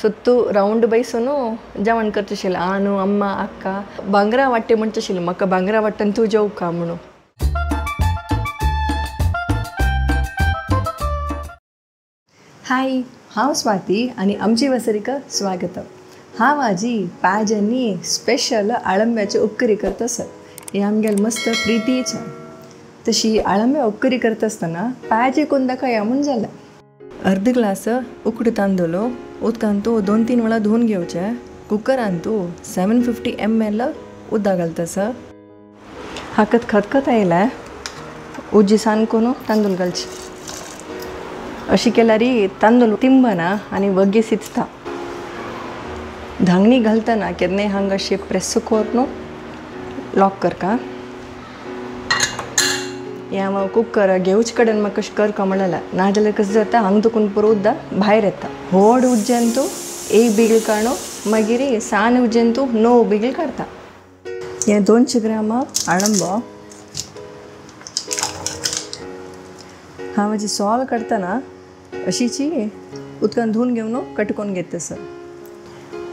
सुत्तू round बैसून जेवण करचें आशिल्लें. आनू अम्मा अक्का भांगरा वाट्टे म्हणचें आशिल्लें म्हाका, भांगरा वाट्टन तूं जेवका म्हणून. हाय, हांव स्वाती आनी आमची वसरीक स्वागत. हांव आजी पाजांनी स्पेशल आळंब्याची उपकरी करता आसत. हे आमगेले मस्त प्रितीचे. तशी आळंब्या उपकरी करता आसतना पाजे कोण दाखया म्हूण जालें. अर्द ग्लास उकडे तांदूळ उदकांत तूं 2-3 वेळा धुवन घेवचें. कुकरान तूं 750 ml उदक घालता आसा. हाकत खतखत आयलें उजी सान करून तांदूळ घालचे. अशी केल्यार तांदूळ तिंबना आनी वग्गी शिजता. धांगणी घालतना केन्नाय हांगा अशें प्रेस करून लॉक करका. हें हांव कुकर घेवचे कडेन म्हाका कशें करका म्हणलें, नाजाल्यार कशें जाता हांगा दुखून पुरो उदक भायर येता. व्हड उज्जेन तूं 1 बिगल काडून मागीर सान उज्जेन तूं 9 बिगल काडटा. हें 200 ग्राम आळंबो हांव म्हजी सोल काडटना अशीची उदकान धुवन घेवन कटकोन घेता सर.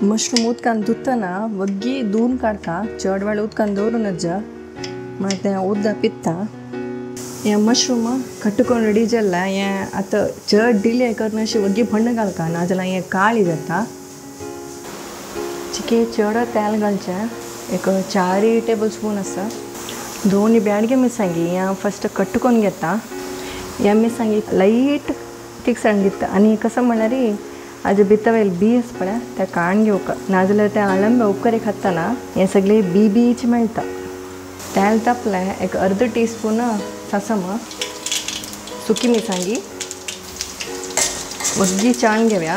मशरूम उदकान धुतना वग्गी धुवन काडटा, चड वेळ उदकान दवरूं नजा, मागीर तें उदक पिता. हें मशरूम कटकोन रेडी जालें. हें आतां चड डिले करून अशें वग्गी भण्ण घालका, नाजाल्यार हें काळी जाता. चिके चड तेल घालचें, एक 4 टेबल स्पून आसा. 2 ब्याडगे मिरसांगी हें फस्ट कटकोन घेता. ह्या मिरसांगी लायट तिखसाण दिता आनी कसो म्हणल्यार हाजे भितर वयले बी आसा पळय तें काडून घेवका, नाजाल्यार तें आळंबे उपकरी खातना हें सगळें बी बीच मेळटा. तेल तापलें एक अर्द टी स्पून सासम, सुकी मिरसांगी वग्गी चाण घेवया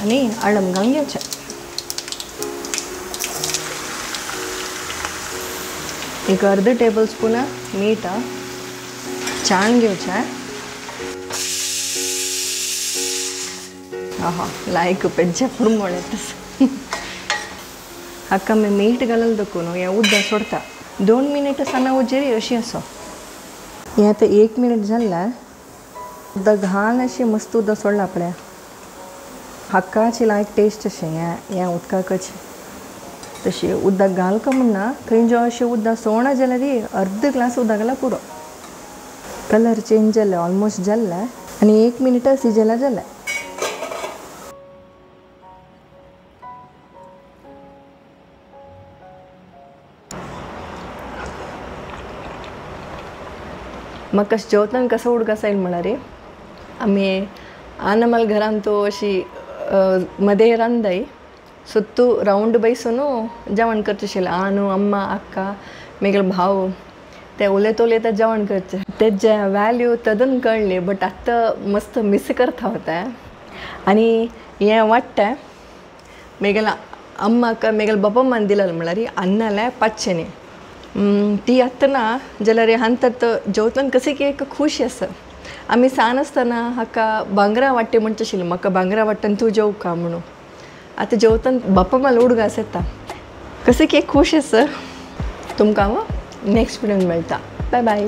आनी आळम घालून घेवचें. एक अर्द टेबल स्पून मीठ चाण घेवचें. आहा लायक पेज्जे पुरमोळ येता. हाका आमी मीठ घालून दखून हें उदक सोडटा. 2 मिनट साना उजेर अशी आसा. हें आतां 1 मिनट जालें. उदक घाल अशें मस्त उदक सोडलां पळय. हाकाची लायक टेस्ट अशें हें हें उदकाकच तशें उदक घालका म्हणना, थंय जो अशें उदक सोडना जाल्यार अर्द ग्लास उदक घाल्यार पुरो. कलर चेंज जालें, ऑलमोस्ट जालें आनी 1 मिनट सिजयल्यार जालें. म्हाका जेवतना कसो उडगास आयलो म्हळ्यार आमी आनमाल घरान तो अशी मदें रांदाय सुत्तू रावंड बैसून जेवण करचें आशिल्लें. आनू अम्मा अक्का मागीर भाव ते उलयता उलयता जेवण करचें. तेजे वॅल्यू तदून कळ्ळी, बट आतां मस्त मिस करता वता. आनी हें वाडटा मागीर अम्माक मागीर बापम्मान दिलें म्हळ्यार अन्नालें पाचशेंनी ती आतां ना जाल्यार हांत जेवतना कशी की एक खुशी आसा. आमी सान आसतना हाका भांगरा वाट्टे म्हणचें आशिल्लें, म्हाका भांगरा वाट्टन तूं जेवका म्हणून. आतां जेवतना बापम्माल उडगास येता, कशी की एक खुशी आसा. तुमकां हांव नेक्स्ट व्हिडियोन मेळटा. बाय बाय.